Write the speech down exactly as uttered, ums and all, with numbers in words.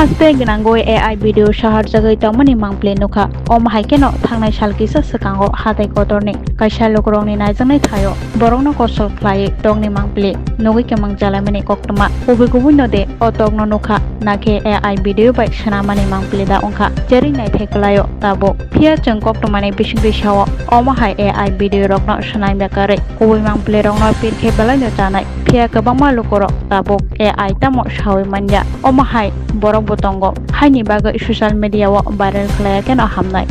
Haste gwnangwi A I video saharjagwi tongmani mangpili nukha. Omo hai kheno thangnai sal kisa swkango hatai kotorni kaisa lukurokni naijaknai thaio borokno kosol khlaiwi tokni mangpili nugwi kwmang jalaimani koktwma. Kubui kubuino de o tokno nukha, nakhe A I video bai swnamani mangpili da wngkha. Cherwi naithai kwlaio tabuk. Phiya chwng koktwmani bisingtwi sao, omo hai A I video rokno swnamya kwrwi kubui mangpili rokno pir khe belaino chanai. Phiya kwbangma lukurok tabuk A I tamo sawi manya. Omo hai borok bo tongo. Haini bagwi social media o viral khlaiya kheno hamnai.